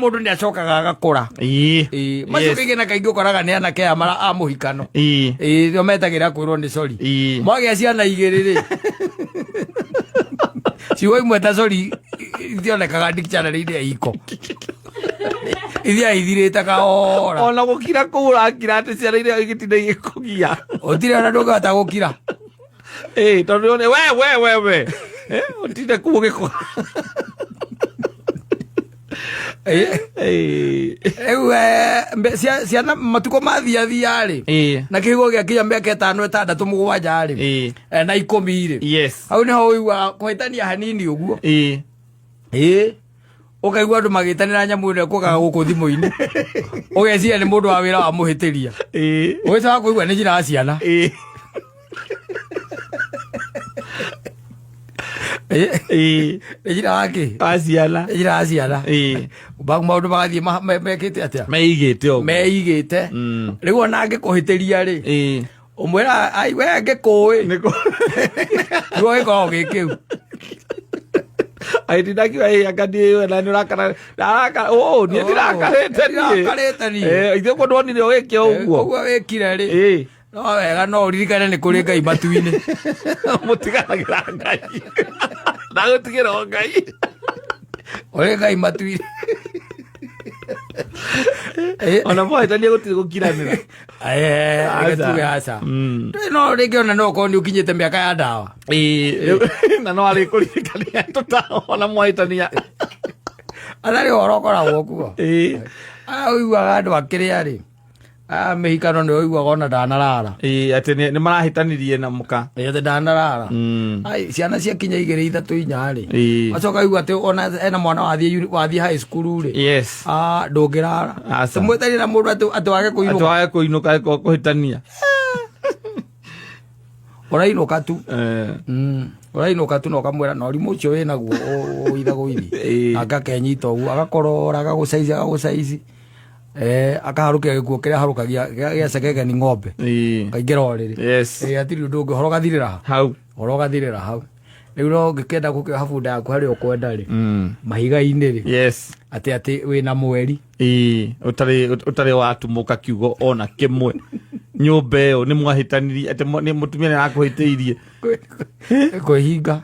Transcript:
Mũndũ nĩ acokaga agakũra. Ĩĩ, macio kaingĩ na kaingĩ ũkoraga nĩ anake aya mara a mũhikano. Ĩĩ, nĩo metagĩra kwĩrwo nĩ sorry. Mwagĩa ciana igĩrĩ rĩ, ciugo imwe ta sorry itionekaga dictionary-inĩ ya iko, ithiaga ithirĩte kahora. Ona gũkira kũu ũrakira atĩ ciana iria igĩtinda igĩkũgia. Ũtirĩ ona ndũngĩhota gũkira. Ĩĩ, tondũ nĩ we we we we. Eh, ũtinde kũu ũgĩkũ. Rĩu ciana matukũ mathiathia rĩ, na kĩhigo gĩakinya mĩaka 5, 6, 7 rĩ, na 10 rĩ, hau nĩho ũiguaga kũhĩtania hanini ũguo. Ĩĩ, ũkaigua andũ magĩtanĩra nyamũ ĩno ĩkũgaga gũkũ thimũ-inĩ, ũgeciria nĩ mũndũ wa wĩra wamũhĩtĩria. Ũgĩcoka kũigua nĩ njĩra ya ciana. Nĩ njĩra ya kĩ? Wa ciana. Nĩ njĩra ya ciana. Maũndũ magathiĩ mekĩte atĩa? Meigĩte ũguo. Meigĩte. Rĩu ona angĩkũhĩtĩria rĩ, ũmwĩra, "Ai, we ngĩkũĩ." Nĩguo gĩkoragwo gĩ kĩu. Aĩtindakiwa ĩ anga niĩ na nĩ ũrakara ndarakara ũ niĩ ndirakarĩte niĩ. Ndirakarĩte niĩ. Ithuĩ kũ ndonire ũgĩke ũguo. Ũguo wĩkire rĩ, no wega no ũririkane nĩ kũrĩ Ngai matu-inĩ. Mũtiganagĩra Ngai ndagũtigĩra o Ngai. Ũrĩ Ngai matu-inĩ. Ona mwahĩtania gũtirĩ gũkiranĩra. Reke tuge aca. No rĩngĩ ona no ũkorwo nĩ ũkinyĩte mĩaka ya ndawa. Ĩĩ, na no arĩkũririkania tũtaona mwahĩtania. Atarĩ ũhoro ũkoragwo kuo. Aya ũiguaga andũ akĩrĩa rĩ, aya mĩhikano nĩ ũiguaga ona ndanarara. Ĩĩ, atĩ nĩ marahĩtanirie na mũka. Ĩĩ, atĩ ndanarara. Ai, ciana ciakinya 2, 3, 4 rĩ, acoka aigua atĩ ona ena mwana wathiĩ high school rĩ, ah, ndũngĩrara. Aca. Mwĩtanie na mũndũ atĩ wage atĩ kũinũka. Wage kũinũka kũhĩtania. Ũrainũka tu. Ũrainũka tu na ũkamwĩra na ũrimũ ũcio wĩ naguo ũitha gũithi. Nake akenyita ũguo agakorora, agagũcaici agagũcaici, akaharũkia gĩkuo kĩrĩa aharũkagia gĩa cekeke ni ng'ombe. Kaingĩra ũrĩrĩ. Hatirĩ ũndũ ũngĩ, ũhoro ũgathirĩra hau. Ũhoro ũgathirĩra hau. Rĩu no ũngĩkĩenda gũkĩoha bunda yaku harĩa ũkwenda rĩ, mahiga-inĩ rĩ, atĩ wĩna mweri. Ĩĩ, ũtarĩ watumũka kiugo ona kĩmwe nyũmba ĩyo nĩ mwahĩtanirie atĩ nĩ mũtumia nĩ arakũhĩtĩirie. Kwĩhinga.